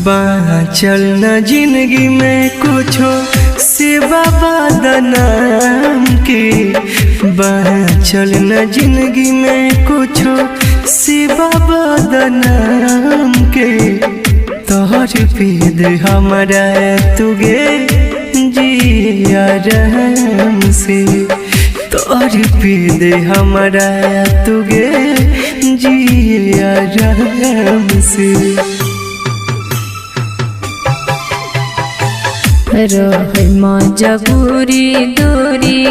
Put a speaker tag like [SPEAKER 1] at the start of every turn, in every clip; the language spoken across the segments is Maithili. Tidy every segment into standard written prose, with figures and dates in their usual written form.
[SPEAKER 1] बाँचल न जिंदगी में कुछो सिवा बदनाम के, बाँचल न जिंदगी में कुछो सिवा बदनाम के। तोहर पीद हमारा तुगे जिया रहम से, तोहर पीद हमारा तुगे जिया रहम से।
[SPEAKER 2] रहे मजबूरी दूरी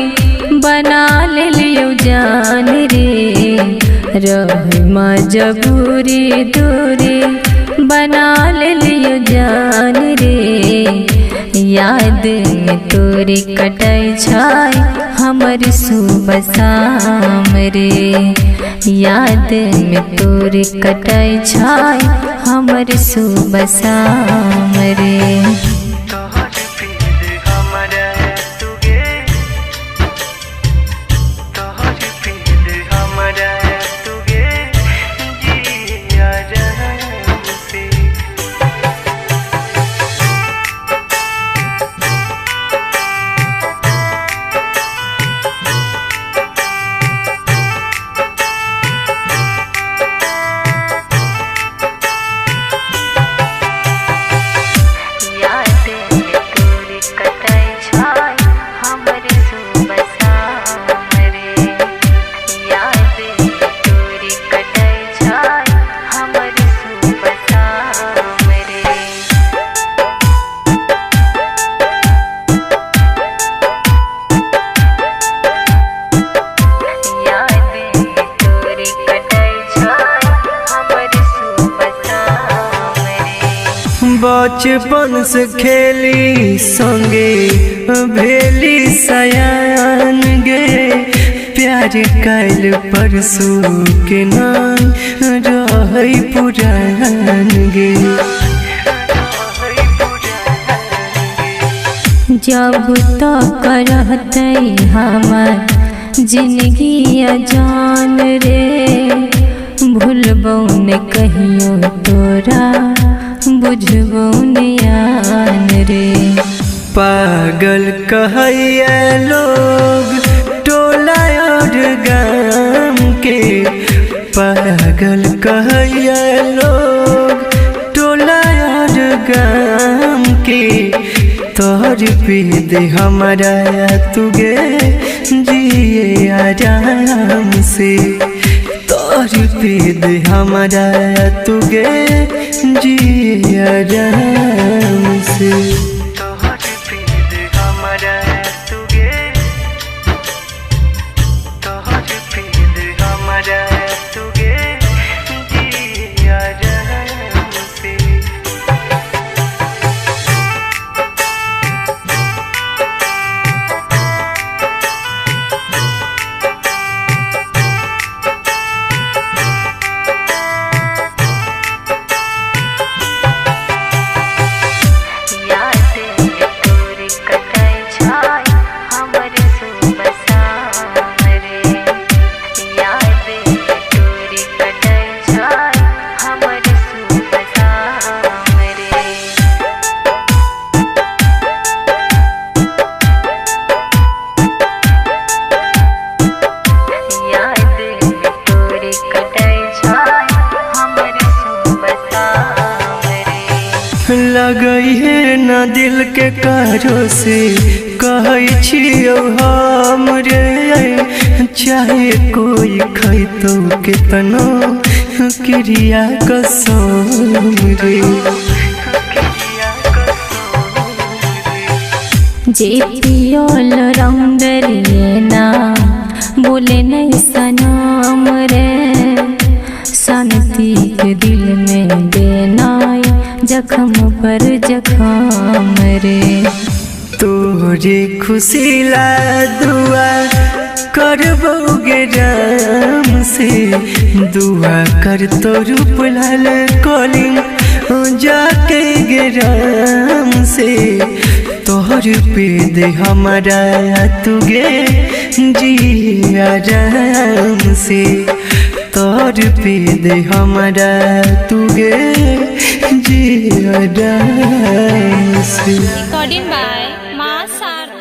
[SPEAKER 2] बना ले लियो जान रे, रहे मजबूरी दूरी बना ले लियो जान रे। याद में तोरी कटै छै हमर सुबह शाम रे, याद में तोरी कटै छै हमर सुबह शाम रे।
[SPEAKER 1] बचपन से खेली संगे भेली सयान गे, प्यार कैल परसू के नाम रहे पुरान गे।
[SPEAKER 2] जब तक रहते हमार जिंदगी अजान रे, भूलबौ ने कहियो तोरा बुझबौ ने रे।
[SPEAKER 1] पागल कहैया लोग टोला और गाम के, पागल कहैया लोग टोला और गाम के। तोहर पीद हमारा तुगे जिए आराम से, तोहर पीद हमारा तुगे जिए आराम से। तोहर पीद हमारा तुगे, तोहर पीद हमारा तुगे जिए आराम से। लगई है न दिल के कारो से कहै छियौ हम रे, चाहे कोई खैतौ केतनो क्रिया कसम रे।
[SPEAKER 2] जे पियोल रंगरिए ना बोले नहीं सनम रे, शांति के दिल में देना जखम पर जखम रे।
[SPEAKER 1] तोरे खुशी ला दुआ करबोगे राम से, दुआ कर तो रूप लाल कलिम जाके गे राम से। तोहर पीद हमारा तुगे जिया राम से, तोहर पीद हमारा तुगे जिया। आराम से।
[SPEAKER 2] Recording by Ma Sar